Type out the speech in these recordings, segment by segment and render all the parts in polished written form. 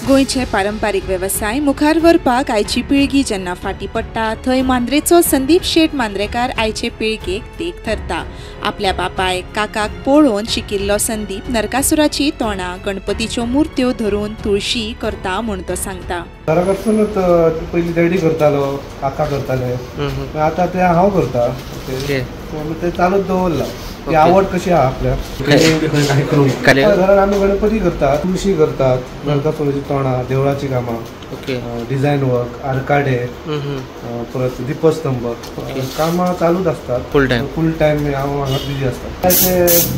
गोंयचे पारंपारीक वेवसाय मुखार व्हरपाक आयची पिळगी जेन्ना फाटी पडटा थंय मांद्रेचो संदीप शेट मांद्रेकार आयचे पिळगेक देख थरता. आपल्या बापाय काकाक पळोवन शिकिल्लो संदीप नरकासुराची तोंडां, गणपतीच्यो मुर्त्यो धरून तुळशी करता म्हूण तो सांगता. घरा कडसूनच पयलीं डॅडी करतालो, काका करताले, आतां ते हांव करता. ते चालूच दवरला. ती आवड कशी आहा आपल्याक. घरान आमी गणपती करतात, तुळशी करतात, नरकासुराची तोंडां, देवळाची कामां, डिझायन वर्क, आरकाडे, परत दीपस्तंभ कामां चालूच आसतात. फूल टायम हांव हांगा बिजी आसता. ते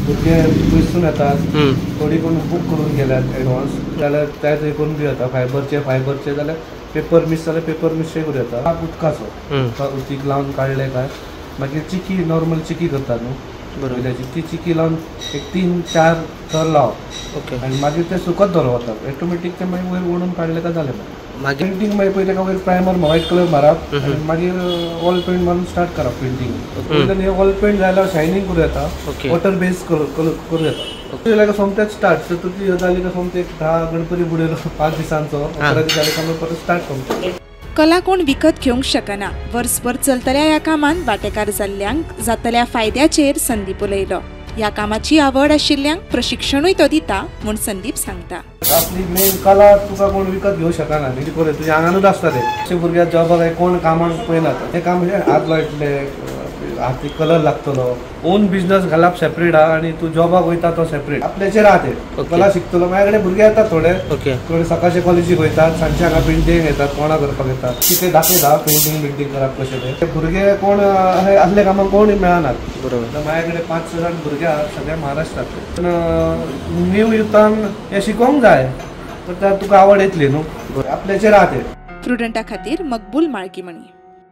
भुरगे पयसून येतात, थोडी कोण बूक करून गेल्यात एडवान्स जाल्यार ते थंय करून दिवं येता. फायबरचे फायबरचे जाल्यार पेपर मिस जाल्यार पेपर मिसचे करूं येता. उदकाचो उदीक लावन काडले काय मागीर चिकी, नॉर्मल चिकी करतात न्हू बरोबर, ती चिकी लावन एक 3-4 थर लावप आनी मागीर ते सुकत दवरप वता ऑटोमॅटीक. ते मागीर वयर ओडून काडले काय जालें. मागीर पेंटींग मागीर पयलें काय वयर प्रायमर व्हायट कलर मारप आनी मागीर वॉल पेंट मारून स्टार्ट करप पेंटींग. वयल्यान हे वॉल पेंट जाल्यार शायनींग करूं येता, वॉटर बेस करूं येता. सोमतेच स्टार्ट चतुर्थी जाली काय सोमते 10 गणपती बुडयलो 5 दिसांचो, 11 दीस जाले काय परत स्टार्ट सोमते. कला कोण विकत घेवंक शकना. वर्सभर चलतल्या ह्या कामांत वांटेकार जाल्ल्यांक जातल्या फायद्याचेर संदीप उलयलो. ह्या कामाची आवड आशिल्ल्यांक प्रशिक्षणूय तो दिता म्हूण संदीप सांगता. आपली मेन कला तुका कोण विकत घेवंक शकना, तुज्या आंगानूच आसता ते. अशे भुरग्याक जॉबाक कोण कामाक पळयनात, ते काम म्हणजे हात लायतले, हाती कलर लागतलो. ओन बिजनस घालप सेपरेट आहा आनी तूं जॉबाक वयता तो सेपरेट. आपल्याचेर आहा ते. कला शिकतलो. माझ्या कडेन भुरगे येतात थोडे, थोडे सकाळचे कॉलेजीक वयतात, सांजचे हांगा पेंटींग येतात, तोंडां करपाक येतात, कितें दाखयता पेंटींग बिंटींग करप कशें. ते भुरगे कोण असले कामाक कोण मेळनात. बरोबर. माझ्या कडेन 5-6 जाण भुरगे आहात सगळ्या महाराष्ट्रांतले. पूण न्यू युथान हें शिकोंक जाय, तर तुका आवड येतली न्हू. आपल्याचेर आहा ते. प्रुडंटा खातीर मकबूल माळकीमणी.